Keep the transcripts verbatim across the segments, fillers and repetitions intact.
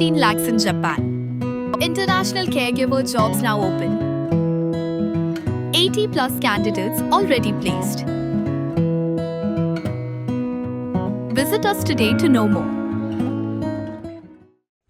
fifteen lakhs in Japan. International caregiver jobs now open. eighty plus candidates already placed. Visit us today to know more.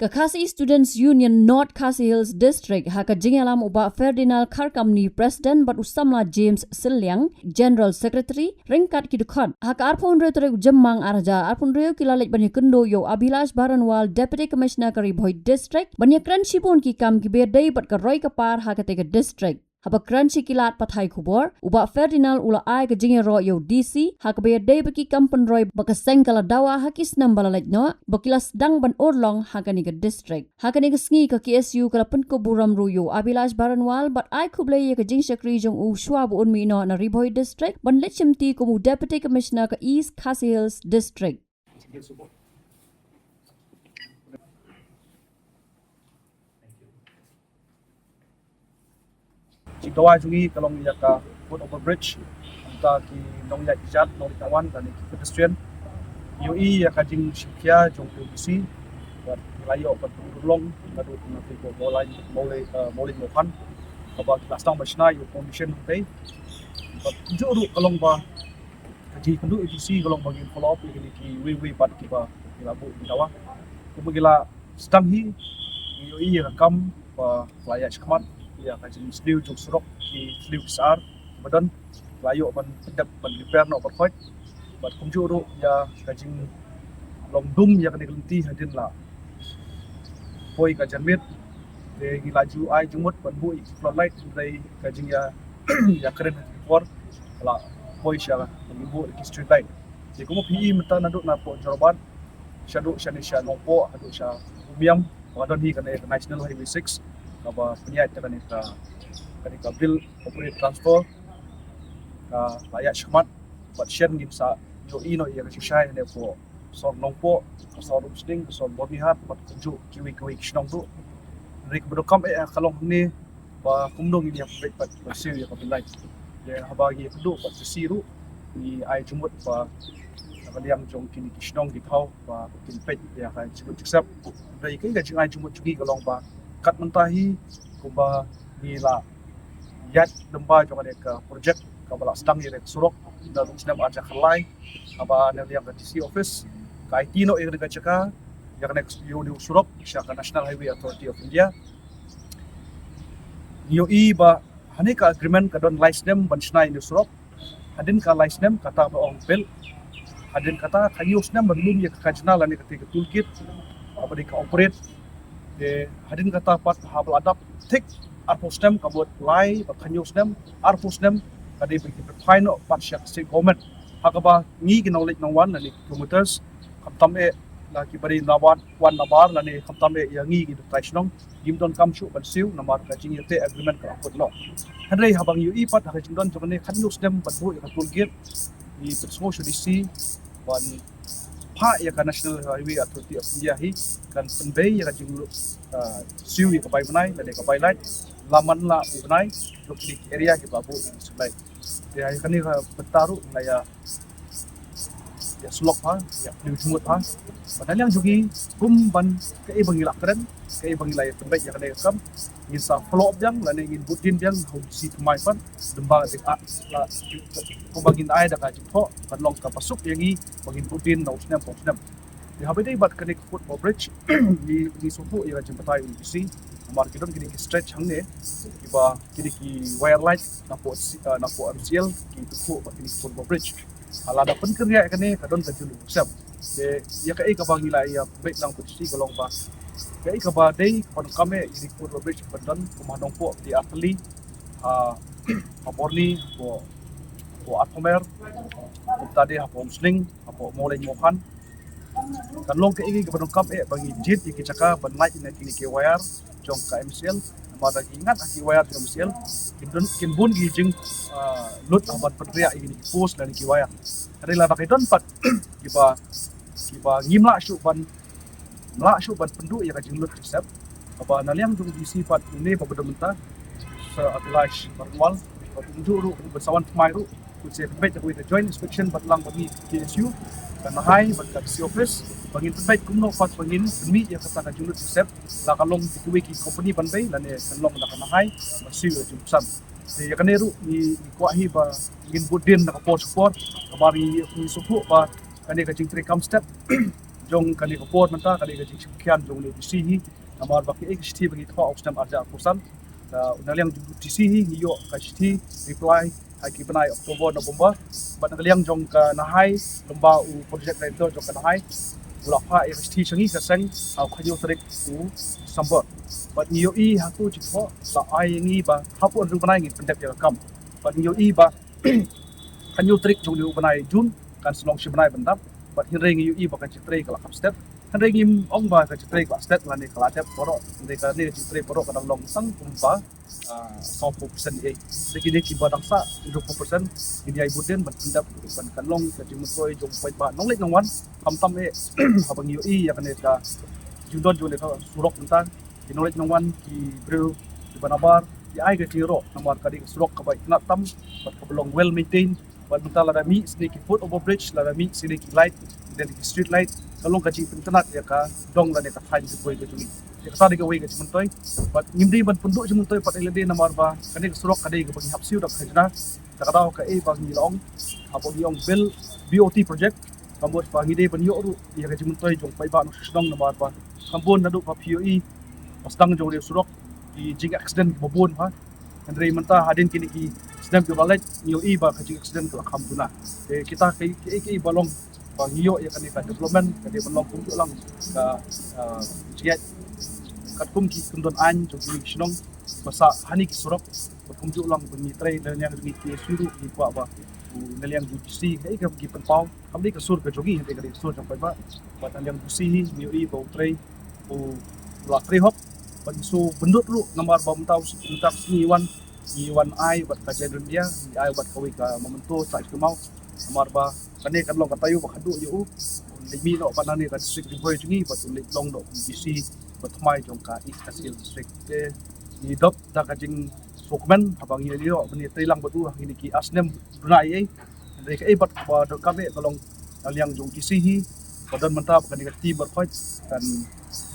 Ka Khasi Students Union North Khasi Hills District ha ka jingïalam u Bah Ferdinand Kharkamni, President, bad u samla James Sylliang, General Secretary, ryngkat ki dkhot. Ha ka arphew hynriew tarik u Jymmang ar hajar arphew hynriew ki la leit ban ïakynduh ïa u Abhilash Baranwal, Deputy Commissioner ka Ri Bhoi District, ban ïakren shibun ki kam kiba ïadei bad ka roi ka par ha katei ka district. Haba kren sha ki lad pathai khubor, u Bah Ferdinand u la ai ka jingïaroh ïa u D C ha kaba ïadei bad ki kam pynroi ba ka seng ka la dawa ha ki snem ba la leit noh, ba ki la sdang ban urlong ha kane ka district. Ha kane ka sngi ka K S U ka la pynkup burom ruh ïa u Abhilash Baranwal bad ai khublei ïa ka jingshakri jong u shuwa ba un mih noh na Ri Bhoi District ban leit shimti kum u Deputy Commissioner ka East Khasi Hills District. Jingdawa jong ngi ka long ïa ka foot over bridge. Mynta ki nongïaid jait, nongïaid tawan lane ki pedestrian, ïohi ïa ka jingshim khia jong u D C. Bad ngi la ïoh ban pynurlong naduh na phi ko Mawlai, Mawlai, eh, Mawlai Mawkhan, kaba ki la sdang ban shna ïa u foundation hangtei. Bad kumjuh ruh ka long ba ka jingïakynduh ïa u D C ka long ba ngin follow up ïa kine kiwei kiwei pat kiba ki la buh jingdawa. Kumba ki la sdang hi, ngi ïohi ïa ka kam ba la ïaid shakhmat, ïa ka jingsniew jong surok, ki sniew ki sar ba don, la ïoh ban pyndep ban repair noh baroh khoit. Bad kumjuh ruh ïa ka jinglong dum ïa kane ka lynti hadien la poi ka janmiet. Te ngi la ju ai jingmut ban buh ïa ki floodlight, hynrei ka jingïa, ïakren ha ki por la poi sha ban buh ïa ki street light. Te kumba phi i mynta naduh na pdeng Jorabat shaduh shane sha Nongpoh haduh sha Umiam, ba don hi kane ka National Highway six kaba pynïaid da kane ka, kane ka Build Operate Transfer, ka la ïaid shakhmat. Bad shen ngin sa ïohi noh ïa ka shisha hangne hapoh sor Nongpoh, ka sor Umsning, ka sor Byrnihat bad kumjuh kiwei kiwei ki shnong ruh. Hynrei kaba donkam eh ka long hangne ba kumno ngin ïa peit bad ban siew ïa ka Build Light. Te haba ngi ïakynduh bad D C ruh, ngi ai jingmut ba na ka liang jong kine ki shnong ki thaw ba kin peit ïa ka jingmut jingsep. Hynrei ka jing ai jingmut jong ngi ka long ba kat mynta hi kumba ngi la ïaid lyngba jong kane ka project kaba la sdang ïa ka surok naduh snem ar hajar khatlai, haba na liang ka D C office ka aiti noh ïa kane ka jaka, ïa kane ka surok sha ka National Highway Authority of India. Ngi ïohi ba hangne ka agreement ka don lai snem ban shna ïa une u surok. Hadien ka lai snem kata ba ong build, hadien kata ka hynñiew snem ban lum ïa ka khajna lane kata ka toll gate kaba dei ka operate. Te hadien kata pat haba la dap thik arphew snem, ka mut lai bad ka hynñiew snem, arphew snem ka dei ba ki pynphai noh pat sha ka state government. Ha kaba ngi ki nongleit nongwan lane kilometers, khamtam eh la kiba dei na wan wan nabar lane khamtam eh ïa ngi ki trai shnong, ngim donkam shuh ban siew namar ka jingïateh agreement ka la kut noh. Hynrei haba ngi ïohi pat ha ka jingdon jong kane ka hynñiew snem ban buh ïa ka toll gate, ngi pynsngew sha u D C ban phah ïa ka National Highway Authority of India hi kan pynbei ïa ka jing, ah, siew ïa ka bai bnai lane ka bai light, la man la u bnai jong kine ki area kiba buh ïa ka street light. Te ha kane ka bynta ruh ngi la ïa ïa sulok ha, ïa pynlong jingmut ha. Bad na liang jong ngi kum ban kaei ba ngi la kren, kaei ba ngi la ïa pynbeit ïa kane ka kam, ngin sa follow up biang lane ngin bud dien biang ha u D C thymmai pat, lyngba ka jing, ah, la, kumba ngin ai da ka jingthoh ban long kaba suk ïa ngi ba ngin bud dien na u snem pa u snem. Te haba ïadei bad kane ka foot over bridge, ngi, ngi sngewthuh ïa ka jingbatai u D C, namar ki don kine ki stretch hangne kiba kine ki wire light napoh, ah, napoh M C L ki tukhu bad kine ki foot over bridge. Ah, lada pynkynriah ïa kane ka don ka jingïaleh jingïaseng. Te ïa kaei kaba ngi la ïa pynbeit lang bad u D C ka long ba kaei kaba dei kaba donkam eh ïa kine ki foot over bridge ban don, kum ha Nongpoh ki dei ar tylli, ha, ha Byrni hapoh, hapoh Arphamer, kumta dei hapoh Umsning, hapoh Mawlai Mawkhan. Kan long kaei kaei kaba donkam eh ba ngi jied ïa ki jaka ban lait ïa kine ki wire jong ka M C L. Namar da ki ngat ha ki wire jong M C L kin don, kin bun ki jing, ah, lut ha ban pynriah ïa kine ki post lane ki wire. Hynrei lada ki don pat kiba, kiba ngim lah shuh ban, lah shuh ban pynduh ïa ka jinglut jingsep, kaba na liang jong u D C pat une ba ba don mynta, Sir Abhilash Baranwal, ba kumjuh ruh u Bah Sawan Thymmai ruh Ku se pynbeit da kawei ka joint inspection bad lang bad ngi K S U, ka Nahai bad ka D C office, ba ngin pynbeit kumno pat ba ngin pynmih ïa kata ka jinglut jingstep, la ka long da kiwei ki company ban bei lane kan long da ka Nahai ban siew ïa jingpysan. Te ïa kane ruh ngi, ngi kwah hi ba ngin bud dien da ka por sha ka por, namar ngi, ngi sngewthuh ba kane ka jingtrei kam step jong kane ka por mynta, kane ka jingshim khia jong une u D C hi, namar ba kaei ka shithi ba ngi thoh ha u snem arhajar arphew san, da u nongïalam jong u D C hi ngi ïoh ka shithi reply ha ki bnai October, November. Bad na ka liang jong ka Nahai, lem bad u project director jong ka Nahai, u la phah ïa ka shithi sha ngi ka seng ha u khathynñiew tarik u December. Bad ngi ïohi ha kato ka jingthoh la ai ïa ngi ba hapoh hynriew bnai ngin pyndep ïa ka kam. Bad ngi ïohi ba khathynñiew tarik jong une u bnai June kan sa long shi bnai ban dap. Bad hynrei ngi ïohi ba ka jingtrei ka la kham stet. Hynrei ngim ong ba ka jingtrei ka la stet lane ka la dep baroh. Hynrei kane ka jingtrei baroh ka dang long tang kumba, ah, sawphew percent ïa. Te kine kiba dang sah hynriewphew percent ngin ïai bud dien ban pyndep, ban kan long ka jingmyntoi jong paidbah nongleit nongwan. Khamtam eh haba ngi ïohi ïa kane ka jingdon jong kane ka surok mynta, ki nongleit nongwan, ki briew kiba nabar ki ai ka jingïaroh namar ka dei ka surok kaba itynnad tam bad kaba long well maintained. Bad mynta lada mih shisha ki foot over bridge, lada mih shisha ki light, lane ki street light, ka long ka jingpynitynnad ïa ka dong lane ka thaiñ Ri Bhoi ka jong ngi. Te kata dei kawei ka jingmyntoi. Bad ngim dei ban pynduh jingmyntoi pat ïa lade namar ba kane ka surok ka dei kaba ngi hap siew da ka khajna. Te ka daw kaei ba ngi la ong, haba ngi ong build B O T project, ka mut ba ngi dei ban ïoh ruh ïa ka jingmyntoi jong paidbah nongshong shnong namar ba kham bun naduh ba phi ïohi ba sdang jong une u surok ki jingaccident kiba bun bha. Hynrei mynta hadien kine ki snem kiba la leit ngi ïohi ba ka jingaccident ka la kham duna. Te kita kaei kaei ba long ba ngi ïoh ïa kane ka development ka dei ban long kumjuh lang ka, ah, jingïaid katkum ki kyndon aiñ jong kine ki shnong ba sah ha kine ki surok. Bad kumjuh lang ba ngi trei da ngi, ngi K S U ruh ngi kwah ba u nongïalam jong u D C kaei kaba ki pynpaw kam dei ka sur ka jong ngi, hynrei ka dei ka sur jong paidbah. Bad u nongïalam jong u D C hi ngi ïohi ba u trei, u la trei hok. Bad ngi sngewbha ban lut ruh namar ba mynta u, mynta ka sngi ngi wan, ngi wan ai bad ka Jaintia India, ngi ai bad kawei ka memento sah shi kynmaw. Namar ba kane kan long ka taïew ba khadduh ïa u. Un leit mih noh pat nangne ka district Ri Bhoi jong ngi bad un leit long noh u D C ba thymmai jong ka East Khasi Hills District. Te ngi dap da ka jingsngewkmen haba ngi ïoh ban ïatrei lang bad u ha kine ki ar snem duna ei ei. Hynrei kaei pat ba donkam eh ka long na liang jong u D C hi ba don mynta ba kane ka team ba khot kan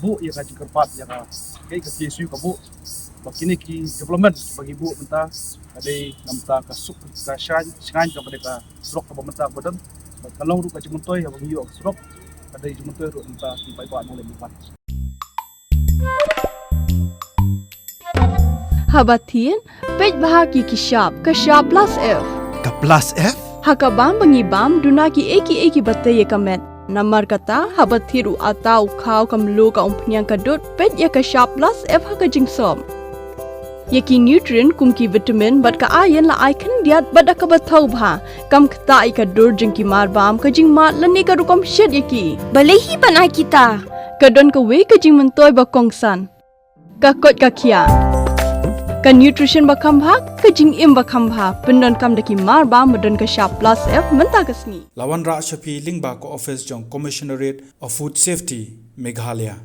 buh ïa ka jingkyrpad ïa ka, kaei ka K S U ka buh ba kine ki development ba ngi buh mynta ka dei na bynta ka suk ka shngaiñ, shngaiñ jong kane ka surok kaba mynta ba don. Bad ka long ruh ka jingmyntoi haba ngi ïoh ka surok ka dei jingmyntoi ruh na bynta ki paidbah nongleit nongwan. Haba thied, peit bha ki ki shap, ka shap plus F. Ka plus F? Ha ka bam ba ngi bam, duna kiei kiei kiba tei ïa ka met. Namar kata, haba thied u atta, u khaw, ka mluh, ka umphniang, ka dud, peit ïa ka shap plus F ha ka jingsop. Ïa ki nutrient kum ki vitamin bad ka iron la ai khyndiat bad da kaba thaw bha. Kam ktah ïa ka dur jong ki marbam, ka jingmad lane ka rukom shet ïa ki. Balei hi ban ai kita? Ka don kawei ka jingmyntoi ba kongsan. Ka koit ka khiah. Ka nutrition ba kham bha, ka jingim ba kham bha, pyndonkam da ki marbam ba don ka shap plus F mynta ka sngi. La wanrah sha phi lyngba ka office jong Commissionerate of Food Safety, Meghalaya.